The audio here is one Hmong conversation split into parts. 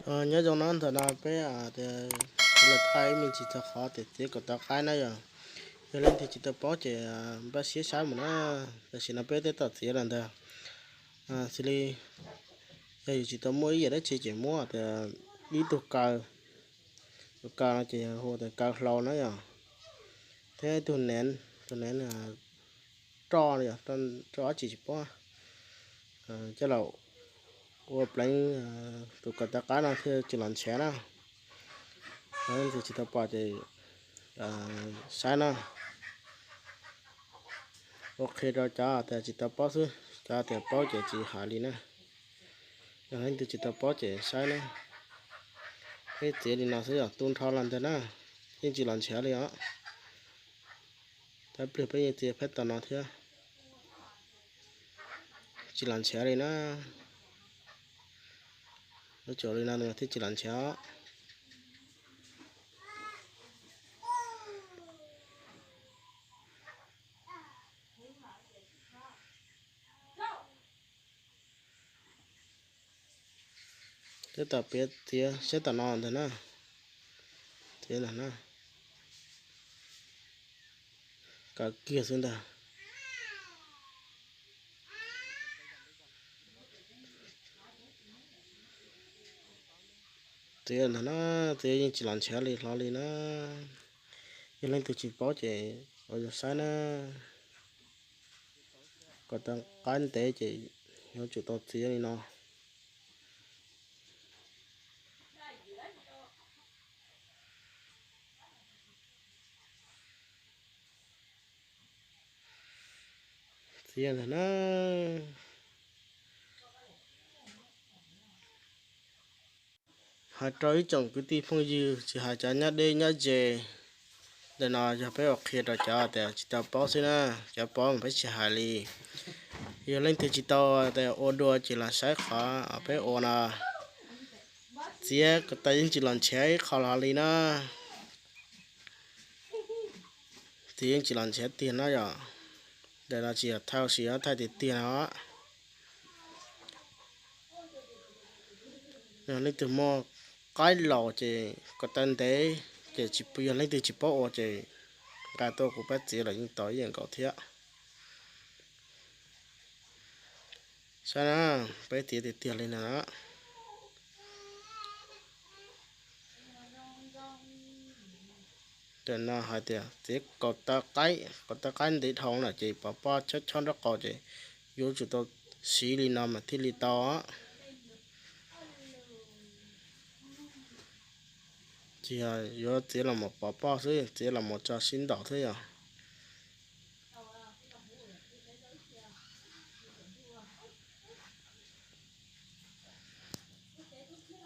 Nyob zoo no, ntawm no peb tias los thaij ib me ntsis txog qhov tias txiav kaum tau qaib na yom. Yog leej twg tsis tau paub ces npaj siab saib mus na. Tam sim no peb twb tau txiav los ntag. Xws li yog yus tsis tau muaj ib yam dab tsi ces muab tias ib tug kaw, tus kaw no ces hu tias kaw hlau na yom, thiab ib tug nev, tus nev roj, roj dab tsi tsis paub, coj los ua pleev tus kaum tau qaib no thiaj tsis los ntshav na. Leej twg tsis tau pom ces saib na. Ua qhia rau cov tias tsis tau paub xwb, cov tias paub ces tsis hais li na. Yog leej twg tsis tau paub ces saib na. Peb txiav li no xwb yom, tu nrho los ntag na, yeej tsis los ntshav li os. Tab pliag peb yeej txiav phab tom no thiab, tsis los ntshav li na. Yuav tsum li no thiaj tsis los ntshav. Tab tom piav txiav saib tom no ntag na. Txiav ntag na. Kaw kiag xwb ntag. Txiav ntag na, txiav yeej tsis los ntshav li hlo li na. Yog leej twg tsis paub ces ua yus saib na. Kom tau qaib ntev ces yuav tsum tau txiav li no. Txiav ntag na. Hais rau ib tsoom kwv tij phooj ywg tsis hais cov nyob deb nyob ze, ntawm no yog peb ua qhia rau cov tias tsis tau paub xwb na, cov paub mas peb tsis hais li. Yog leej twg tsis tau tias ua dua ces los saib qhov peb ua no, txiav kom tau yeej tsis los ntshav ib qho hlo li na. Txiav yeej tsis los ntshav tiag na yom. Ntawm no tsis yog thaij ua si, thaij tiag tiag no. Yog leej twg muaj qaib laus ces kom tau ntev, ces yog leej twg tsis paub ua ces nqa tuaj kuv pab txiav los yeej tau ib yam nkaus thiab. Saib na, peb txiav tiag tiag li no na. Ntawm no hais tias txiav kaum tau qaib, kaum tau qaib ntev dhau lawm ces pov pob chob chob nraub qaum ces yuav tsum tau siv li no mas thiaj li tau. Tsis yog yuav txiav los mus pov pob xwb, txiav los mus tso sib ntaus xwb yom.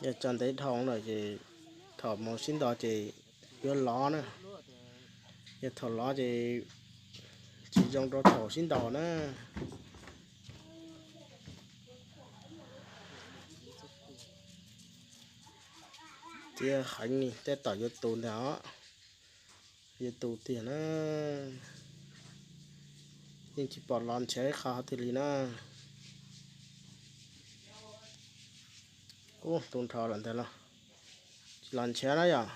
Yog tso ntev dhau lawm ces thaum mus sib ntaus ces yuav lov na. Yog thaum lov ces tsis zoo rau thaum sib ntaus na. Txiav heev li, tej tom yuav tu ntag os. Yuav tu tiag na. Yeej tsis pom los ntshav ib qho twg li na. Ub, tu nrho lawm ntag los. Tsis los ntshav na yom.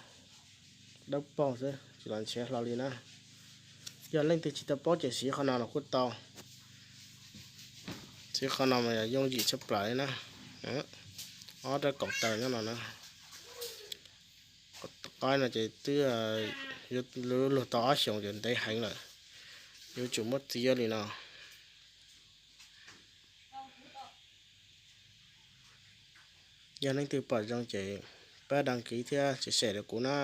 Dawb paug xwb, tsis los ntshav hlo li na. Yog leej twg tsis tau paub ces siv qhov no los kuj tau. Siv qhov no mas yog yooj yim tshaj plaws li na. Ob rab kaum taw nyob no na. Qaib no ces twb yuav luag tau ob xyoos ces ntev heev lawm. Yuav tsum muab txiav li no. Yog leej twg pom zoo ces pab đăng ký thiab chia sẻ rau kuv na.